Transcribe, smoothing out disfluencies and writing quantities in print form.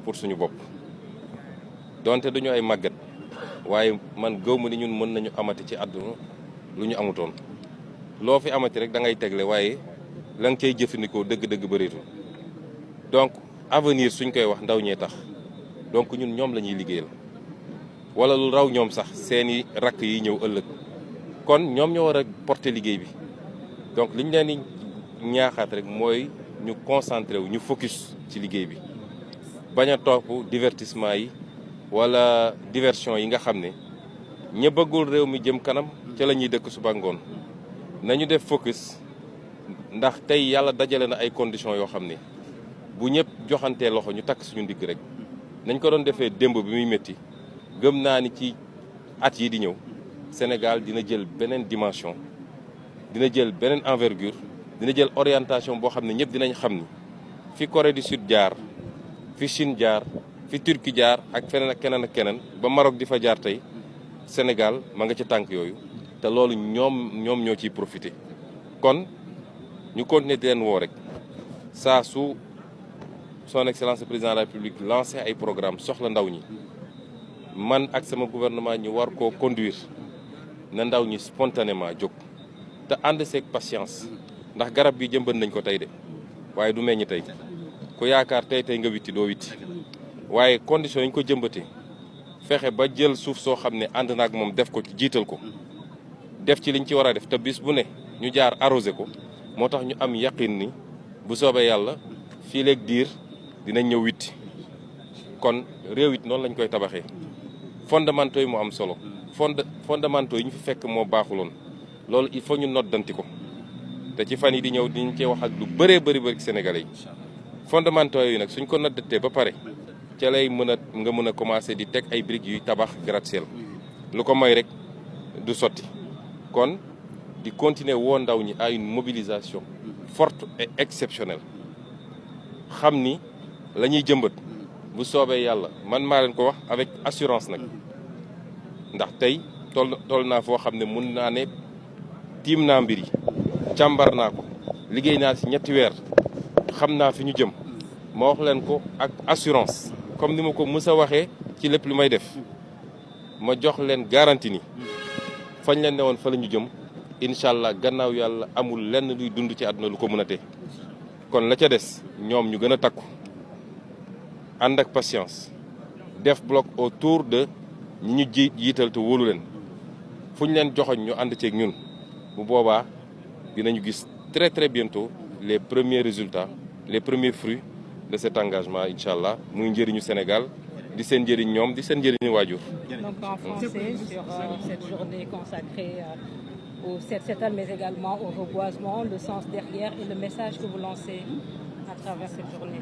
pour suñu bopp donte duñu ay màggat waaye man gëw ma ni ñun mën nañu amati ci àdduna lu ñu amutoon loo fi amati rek da ngay tegle waaye la nga cay jëfandikoo dëgg-dëgg bëreetul donc avenir suñ koy wax ndaw ñee tax donc ñun ñoom la ñuy liggéeyal wala lu raw ñoom sax seeni rakk yi ñëw ëllëg kon ñoom ñoo war a porter liggéey bi donc li ñu leen di ñaaxaat rek mooy ñu concentré wu ñu focus ci liggéey bi bañ a topp divertissement yi wala diversion yi nga xam ne ña bëggul réew mi jëm kanam ca la ñuy dëkk suba ngoon nañu def focus ndax tey yàlla dajale na ay conditions yoo xam ne bu ñëpp joxantee loxo ñu takk suñu ndigg rek nañ ko doon defee démb bi muy métti gëm naa ni ci at yi di ñëw Sénégal dina jël beneen dimension dina jël beneen envergure dina jël orientation boo xam ne ñëpp dinañ xam ni fi Corée du Sud jaar fi Chine jaar fi Turquie jaar ak feneen ak keneen ak keneen ba Maroc di fa jaar tey Sénégal ma nga ci tànk yooyu te loolu ñoom ñoo ciy profité kon ñu continuer di leen woo rek saa su son excellence le président de la République lancé ay programme soxla ndaw ñi man ak sama gouvernement ñu war koo conduire na ndaw ñi spontanément jóg te ànd seeg patience ndax garab bi jëmbat nañ ko tey de waaye du meññ tey ku yaakaar tey nga witti doo witti waaye condition yi ñu ko jëmbatee fexe ba jël suuf soo xam ne ànd naag moom def ko ci jiital ko def ci liñ ci war a def te bis bu ne ñu jaar arrosé ko moo tax ñu am yaqin ni bu soobee yàlla fii léeg diir dinañ ñëw witti kon réew it noonu lañ koy tabaxee fondamentaux yi mu am solo fondamentaux yi ñu fi fekk moo baaxuloon loolu il faut ñu noddanti ko te ci fan yi di ñëw diñ cee wax ak lu bëree bëri Sénégalais yi fondamentaux yi nag suñ ko noddatee ba pare ca lay nga mën a commencé di teg ay briques yuy tabax gratte-ciel lu ko may rek du sotti kon di continuer woo ndaw ñi à une mobilisation forte et exceptionnelle xam ni la ñuy jëmbat bu soobee yàlla man maa leen ko wax avec assurance nag ndax tey toll naa foo xam ne mun naa ne tiim naa mbir yi càmbar naa ko liggéey naa ci 3 weer xam naa fi ñu jëm ma wax leen ko ak assurance comme ni ma ko mës a waxee ci lépp lu may def ma jox leen garantie ni fañ leen ne woon fa la ñu jëm incha allah gannaaw yàlla amul lenn luy dund ci àdduna lu ko mën a te kon la ca des ñoom ñu gën a takku ànd ak patience def bloc autour de ñi ñu jiital te wóolu leen fu ñu leen joxoñ ñu ànd ceeg ñun bu boobaa dinañu gis très bientôt les premiers résultats les premiers fruits de cet engagement incha allah muy njëriñu Sénégal di seen njëriñ ñoom di seen njëriñu waajur. Donc en français sur cette journée consacrée au set-setal mais également au reboisement, le sens derrière et le message que vous lancez à travers cette journée.